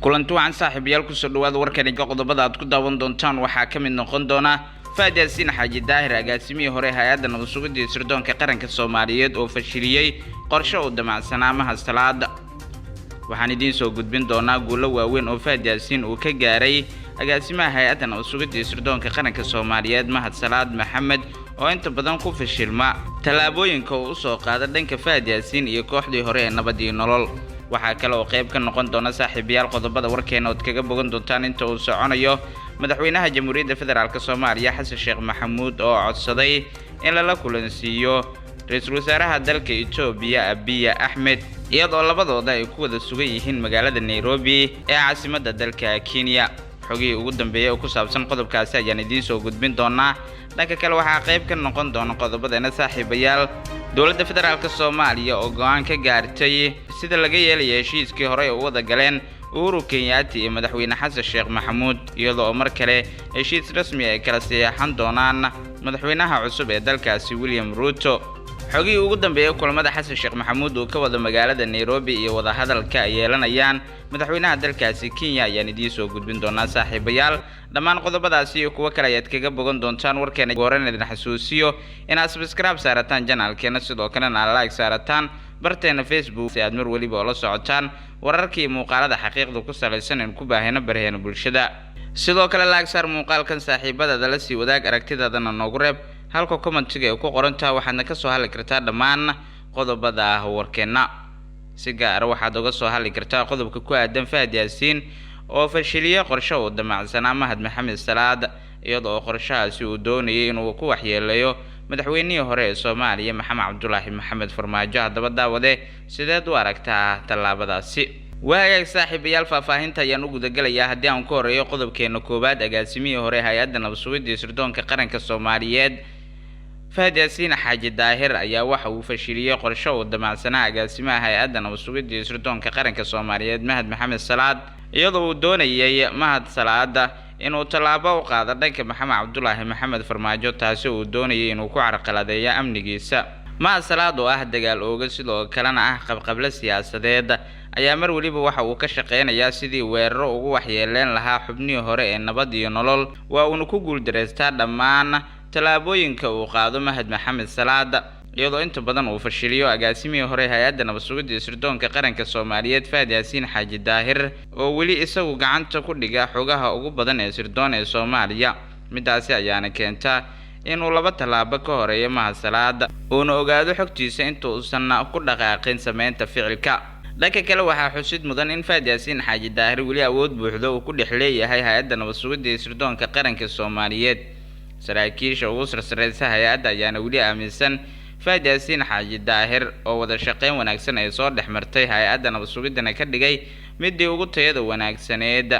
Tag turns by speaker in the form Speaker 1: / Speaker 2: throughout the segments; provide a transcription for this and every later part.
Speaker 1: Kulanti wacan, saaxiibayaal, kusoo dhawaada warkaniga. Qodobada aad ku daawan doontaan waxaa ka mid noqon doona Fahad Yaasiin Xaaji Daahir, agaasimihii hore hay-adda nabad sugidda iyo sirdoonka qaranka Soomaaliyeed, oo fashiliyey qorshe uu damacsanaa Mahad Salaada. Waxaan idiin soo gudbin doonaa guulo waaweyn oo Fahad Yaasiin uu ka gaaray agaasimaha hay-adda nabad sugidda iyo sirdoonka qaranka Soomaaliyeed, Mahad Salaad Maxamed, oo inta badan ku fashilma tallaabooyinka uu usoo qaada dhanka Fahad Yaasiin iyo kooxdii hore ee Nabad iyo Nolol. Waxaa kale oo qayb ka noqon doona, saaxiibayaal, qodobada warkeena ood kaga bogan doontaan inta uu soconayo, Madaxweynaha Jamhuuriyadda Federaalk Soomaaliya Xasan Sheekh Maxamuud oo codsaday in lala kulansiiyo ra-iisul wasaaraha dalka Itoobiya Abiya Axmed, iyadoo labadooda ay ku wada sugan yihiin magaalada Nairobi ee caasimadda dalka Kenya. Xogihii ugu dambeeyay oo ku saabsan qodobkaasi ayaan idiin soo gudbin doonaa. Dhanka kale, waxaa qayb ka noqon doona qodobadeena, saaxiibayaal, dowladda federaalk Soomaaliya oo go'aan ka gaartay sida laga yeelaya heshiiskii horey u wada galeen Uhuru Kenyaati iyo Madaxweyne Xasan Sheekh Maxamuud, iyadoo oo mar kale heshiis rasmi ay kala saxeexan doonaan madaxweynaha cusub ee dalkaasi William Ruto. Xogihii ugu dambeeyay kulamada Xasan Sheekh Maxamuud uu ka wada magaalada Nairobi iyo wadahadalka ay yeelanayaan madaxweynaha dalkaasi Kenya ayaan idiin soo gudbin doonaa. Saaxiibayaal, dhammaan qodobadaasi iyo kuwo kale ayaad kaga bogan doontaan warkeena. Goran idin xasuusiyo inaad subscribe saarataan channelkeena, sidoo kalena aad like saarataan barteena Facebook, si aad mar weliba oola socotaan wararkii muuqaalada xaqiiqda ku salaysan aan ku baahino barheena bulshada. Sidoo kale like saar muuqaalkan, saaxiibadaada la sii wadaag, aragtidaadana noogu reeb halka commentiga ay ku qorantaha. Waxaadna ka soo hadli kartaa dhammaan qodobada warkeenna. Si gaara waxaad uga soo hadli kartaa qodobka ku aadan Fahad Yaasiin oo fashiliye qorshe uu damacsanaa Mahad Maxamed Salaad, iyada oo qorshahaasi uu doonayay inuu ku waxyeeleeyo madaxweynihii hore ee Soomaaliya Maxamed Cabdulaahi Maxamed Farmaajo. Haddaba daawade, sideed u aragtaa tallaabadaasi? Waagaag, saaxiibayaal, faahfaahinta ayaan u gudagelayaa. Haddii aan ku horeeyo qodobkeena koowaad, agaasimihii hore hay-adda nabad sugidda iyo sirdoonka qaranka Soomaaliyeed Fahad Yaasiin Xaaji Daahir ayaa waxa uu fashiliyey qorshe uu damacsanaa agaasimaha hay-adda nabad sugidda iyo sirdoonka qaranka Soomaaliyeed Mahad Maxamed Salaad, iyadoo uu doonayay Mahad Salaada inuu tallaabo u qaado dhanka Maxamed Cabdulaahi Maxamed Farmaajo, taasi uu doonayay inuu ku carqaladeeyo amnigiisa. Mahad Salaad oo ah dagaal ooga, sidoo kalena ah qabqable siyaasadeed, ayaa mar weliba waxa uu ka shaqeynayaa sidii weeraro ugu waxyeeleyn lahaa xubnihii hore ee Nabad iyo Nolol. Waa uuna ku guuldareystaa dhammaan tallaabooyinka uu qaado Mahad Maxamed Salaad, iyadoo inta badan uu fashiliyo agaasimihii hore hay-adda nabad sugidda iyo sirdoonka qaranka Soomaaliyeed Fahad Yaasiin Xaaji Daahir, oo weli isagu gacanta ku dhiga xogaha ugu badan ee sirdoon ee Soomaaliya. Midaasi ayaana keenta inuu laba tallaabo ka horeeyo Mahad Salaad, uuna ogaado xogtiisa inta uusan ku dhaqaaqin sameynta ficilka. Dhanka kale, waxaa xusid mudan in Fahad Yaasiin Xaaji Daahir weli awood buuxdo uu ku dhex leeyahay hay-adda nabad sugidda iyo sirdoonka qaranka Soomaaliyeed. Saraakiisha ugu sarsareysa hay-adda ayaana weli aaminsan Fahad Yaasiin Xaaji Daahir, oo wada shaqeyn wanaagsan ay soo dhex martay, hay-adda nabad sugiddana ka dhigay midii ugu tayada wanaagsaneed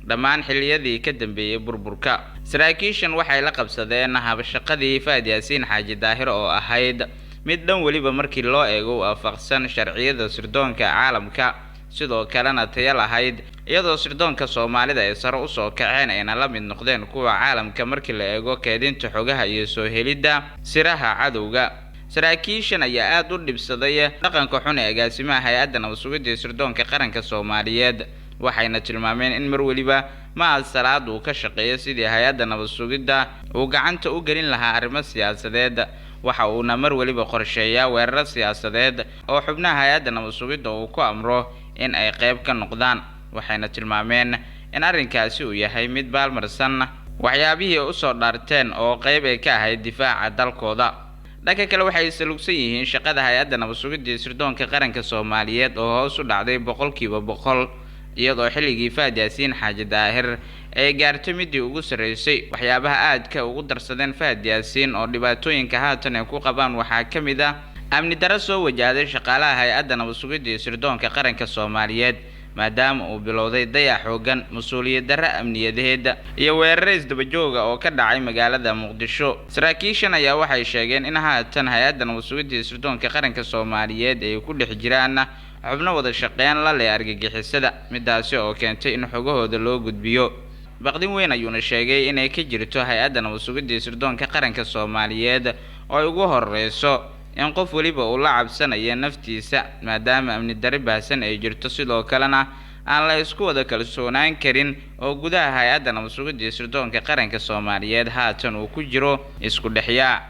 Speaker 1: dhammaan xilliyadii ka dambeeyey burburka. Saraakiishan waxay la qabsadeen habshaqadii Fahad Yaasiin Xaaji Daahir, oo ahayd mid dhan weliba markii loo eego waafaqsan sharciyada sirdoonka caalamka, sidoo kalena tayo lahayd, iyadoo sirdoonka Soomaalida ay sare usoo kaceen ayna la mid noqdeen kuwa caalamka markii la eego keedinta xogaha iyo soo helidda siraha cadowga. Saraakiishan ayaa aada u dhibsaday dhaqanka xun ee agaasimaha hay-adda nabad sugidda iyo sirdoonka qaranka Soomaaliyeed, waxayna tilmaameen in mar weliba Mahad Salaad uu ka shaqeeyo sidii hay-adda nabad sugidda uu gacanta u gelin lahaa arrimo siyaasadeed. Waxa uuna mar weliba qorsheeyaa weeraro siyaasadeed oo xubnaha hay-adda nabad sugidda uu ku amro in ay qayb ka noqdaan, waxayna tilmaameen in arrinkaasi uu yahay mid baalmarsan waxyaabihii usoo dhaarteen oo qayb ay ka ahayd difaaca dalkooda. Dhanka kale, waxay salugsan yihiin shaqada hay-adda nabad sugidda iyo sirdoonka qaranka Soomaaliyeed oo hoos u dhacday 100%, iyadoo xilligii Fahad Yaasiin Xaaji Daahir ay gaarto midii ugu sarreysay. Waxyaabaha aadka ugu darsadeen Fahad Yaasiin oo dhibaatooyinka haatan ay ku qabaan waxaa ka mid ah amni darro soo wajahday shaqaalaha hay-adda nabad sugidda iyo sirdoonka qaranka Soomaaliyeed, maadaama uu bilowday dayac xoogan, mas-uuliyad darro amniyadeed iyo weeraro isdabajooga oo ka dhacay magaalada Muqdisho. Saraakiishan ayaa waxay sheegeen in haatan hay-adda nabad sugidda iyo sirdoonka qaranka Soomaaliyeed ay ku dhex jiraan xubno wada shaqeyn la leh argagixisada, midaasi oo keentay in xogahooda loo gudbiyo. Baqdin weyn ayuuna sheegay inay ka jirto hay-adda nabad sugidda iyo sirdoonka qaranka Soomaaliyeed oo ay ugu horeyso in qof weliba uu la cabsanayo naftiisa, maadaama amni darri baahsan ay jirto, sidoo kalena aan la isku wada kalsoonaan karin oo gudaha hay-adda nabad sugidda iyo sirdoonka qaranka Soomaaliyeed haatan uu ku jiro isku dhexyaac.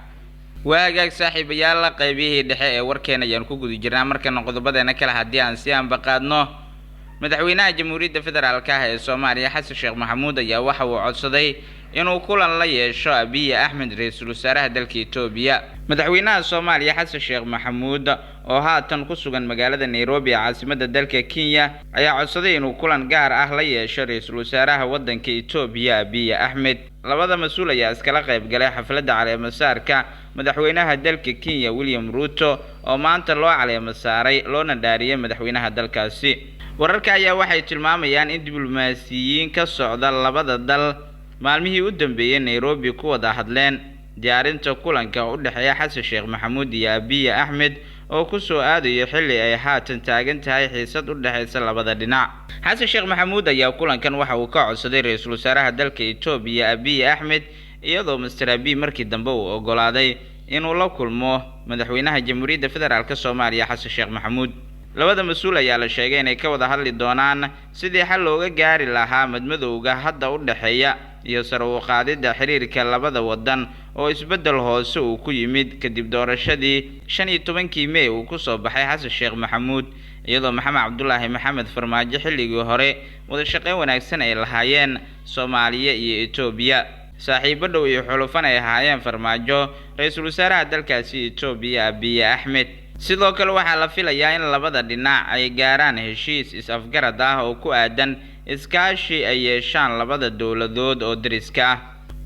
Speaker 1: Waa hagaag saaxiibayaal, qaybihii dhexe ee warkeena ayaan ku guda jirnaa. Markana qodobadeena kale haddii aan si aanbaqaadno, madaxweynaha Jamhuuriyadda Federaalka ah ee Soomaaliya Xasan Sheekh Maxamuud ayaa waxa uu codsaday inuu kulan la yeesho Abiy Axmed, ra-iisul wasaaraha dalka Itoobiya. Madaxweynaha Soomaaliya Xasan Sheekh Maxamuud oo haatan ku sugan magaalada Nairobi ee caasimadda dalka Kenya ayaa codsaday inuu kulan gaar ah la yeesho ra-iisul wasaaraha waddanka Itoobiya Abiy Axmed. Labada mas-uul ayaa iskala qayb galay xafladda caleemasaarka madaxweynaha dalka Kenya William Ruto oo maanta loo caleemo saaray loona dhaariyay madaxweynaha dalkaasi. Wararka ayaa waxay tilmaamayaan in diblomaasiyiin ka socda labada dal maalmihii u dambeeyay Nairobi ku wada hadleen diyaarinta kulanka u dhexeeya Xasan Sheekh Maxamuud iyo Abiy Axmed oo ku soo aadayo xilli ay haatan taagan tahay xiisad u dhexeysa labada dhinac. Xasan Sheekh Maxamuud ayaa kulankan waxa uu ka codsaday ra-iisul wasaaraha dalka Itoobiya Abiy Axmed, iyadoo Mr Abiy markii dambe uu ogolaaday inuu la kulmo madaxweynaha Jamhuuriyadda Federaalk Soomaaliya Xasan Sheekh Maxamuud. Labada mas-uul ayaa la sheegay inay ka wada hadli doonaan sidii xal looga gaari lahaa madmadowga hadda u dhexeeya iyo sare u qaadidda xiriirka labada waddan oo isbeddel hoose uu ku yimid kadib doorashadii 15-kii May uu ku soo baxay Xasan Sheekh Maxamuud, iyadoo Maxamed Cabdulaahi Maxamed Farmaajo xilligii hore wada shaqayn wanaagsan ay lahaayeen Soomaaliya iyo Itoobiya, saaxiibo dhow iyo xulufan ay ahaayeen Farmaajo ra-iisul wasaaraha dalkaasi Itoobiya Abiy Axmed. Sidoo kale waxaa la filayaa in labada dhinac ay gaaraan heshiis is-afgarad ah oo ku aadan iskaashi ay yeeshaan labada dowladood oo deriska ah.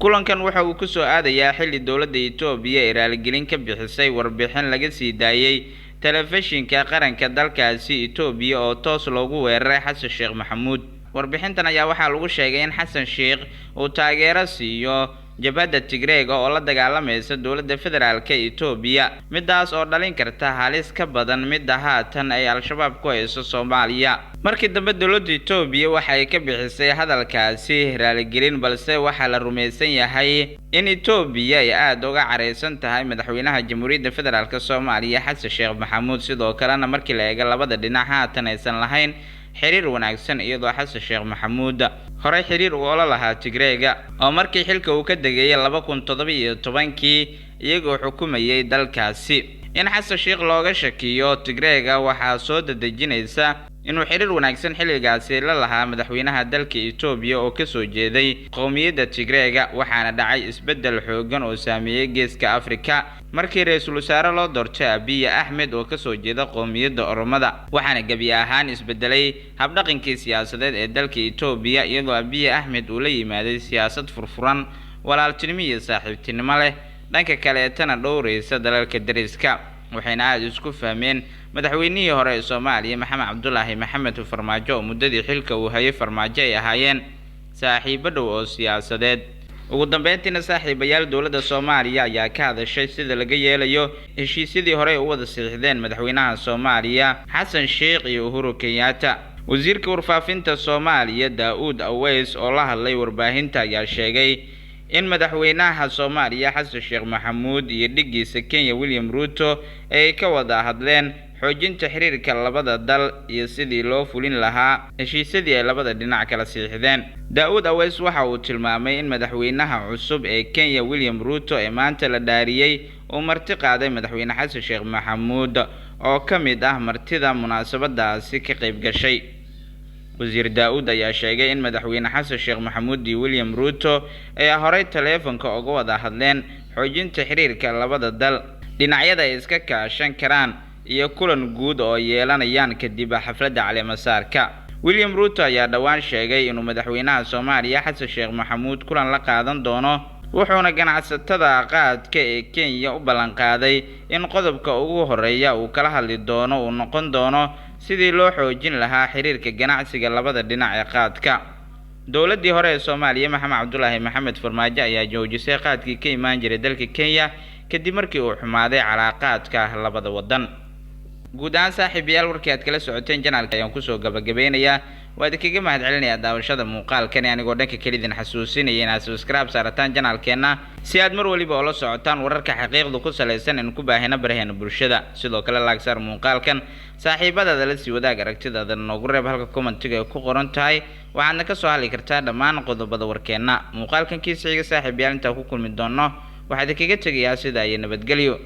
Speaker 1: Kulankan waxa uu ku soo aadayaa xilli dowladda Itoobiya ay raaligelin ka bixisay warbixin laga sii daayay telefishinka qaranka dalkaasi Itoobiya oo toos loogu weeraray Xasan Sheekh Maxamuud. Warbixintan ayaa waxaa lagu sheegay in Xasan Sheekh uu taageero siiyo jabhadda Tigreega oo la dagaalamaysa dowladda federaalka Itoobiya, midaas oo dhalin karta halis ka badan midda haatan ay Al-Shabaab ku hayso Soomaaliya. Markii dambe dowladda Itoobiya waxa ay ka bixisay hadalkaasi raaligelin, balse waxaa la rumaysan yahay in Itoobiya ay aad uga careysan tahay madaxweynaha Jamhuuriyadda Federaalk Soomaaliya Xasan Sheekh Maxamuud. Sidoo kalena markii la eego labada dhinac haatan aysan lahayn xiriir wanaagsan, iyadoo Xasan Sheekh Maxamuud horey xiriir ula lahaa Tigreega oo markii xilka uu ka degayay 2017-kii iyagoo xukumayay dalkaasi. In Xasan Sheekh looga shakiyo Tigreega waxaa soo dedejinaysa inuu xiriir wanaagsan xilligaasi la lahaa madaxweynaha dalka Itoobiya oo ka soo jeeday qowmiyadda Tigreega, waxaana dhacay isbeddel xooggan oo saameeyay Geeska Afrika markii ra-iisul wasaare loo doortay Abiy Axmed oo ka soo jeeda qowmiyadda Oromada, waxaana gebi ahaan isbedelay habdhaqankii siyaasadeed ee dalka Itoobiya, iyadoo Abiy Axmed uu la yimaaday siyaasad furfuran, walaaltinimo iyo saaxiibtinimo leh, dhanka kaleetana dhowraysa dalalka deriska. Waxayna aada isku fahmeen madaxweynihii hore ee Soomaaliya Maxamed Cabdulaahi Maxamed Farmaajo oo muddadii xilka uu hayay Farmaajo ay ahaayeen saaxiibo dhow oo siyaasadeed. Ugu dambeyntiina saaxiibayaal, dowladda Soomaaliya ayaa ka hadashay sida laga yeelayo heshiisyadii horey u wada saxiixdeen madaxweynaha Soomaaliya Xasan Sheekh iyo Uhuru Kenyatta. Wasiirka warfaafinta Soomaaliya Daa'uud Aweys oo la hadlay warbaahinta ayaa sheegay in madaxweynaha Soomaaliya Xasan Sheekh Maxamuud iyo dhiggiisa Kenya William Ruto ay ka wada hadleen xoojinta xiriirka labada dal iyo sidii loo fulin lahaa heshiisyadii ay labada dhinac kala siixdeen. Daa'uud Aweys waxa uu tilmaamay in madaxweynaha cusub ee Kenya William Ruto ee maanta la dhaariyay uu marti qaaday madaxweyne Xasan Sheekh Maxamuud oo ka mid ah martida munaasabadaasi ka qayb gashay. Wasiir Daa'uud ayaa sheegay in madaxweyne Xasan Sheekh Maxamuud iyo William Ruto ay horey taleefanka uga wada hadleen xoojinta xiriirka labada dal, dhinacyada ay iska kaashan karaan iyo kulan guud oo yeelanayaan kadib xafladda caleemasaarka. William Ruto ayaa dhowaan sheegay inuu madaxweynaha Soomaaliya Xasan Sheekh Maxamuud kulan la qaadan doono, wuxuuna ganacsatada qaadka ee Kenya u ballan qaaday in qodobka ugu horeeya uu kala hadli doono uu noqon doono sidii loo xoojin lahaa xiriirka ganacsiga labada dhinac ee qaadka. Dowladdii hore ee Soomaaliya Maxamed Cabdulaahi Maxamed Farmaajo ayaa joojisay qaadkii ka imaan jiray dalka Kenya kadib markii uu xumaaday calaaqaadka labada waddan. Guud ahaan saaxiibayaal, warkii aad kala socoteen janaalka ayaan kusoo gabagabeynayaa. Waa idinkaga mahad celinayaa daawashada muuqaalkani, anigoo dhanka kale idin xasuusinaya inaad subscribe saarataan channelkeenna si aad mar waliba oola socotaan wararka xaqiiqda ku salaysan in ku baahina baraheena bulshada. Sidoo kale like saar muuqaalkan, saaxiibadaada la sii wadaag, aragtidaada noogu reeb halka commentiga ay ku qoran tahay. Waxaadna ka soo hadli kartaa dhammaan qodobada warkeenna. Muuqaalkan kiisa xiga, saaxiibayaal, intaa ku kulmi doono, waxaa idinkaga tegayaa sidaa iyo nabadgelyo.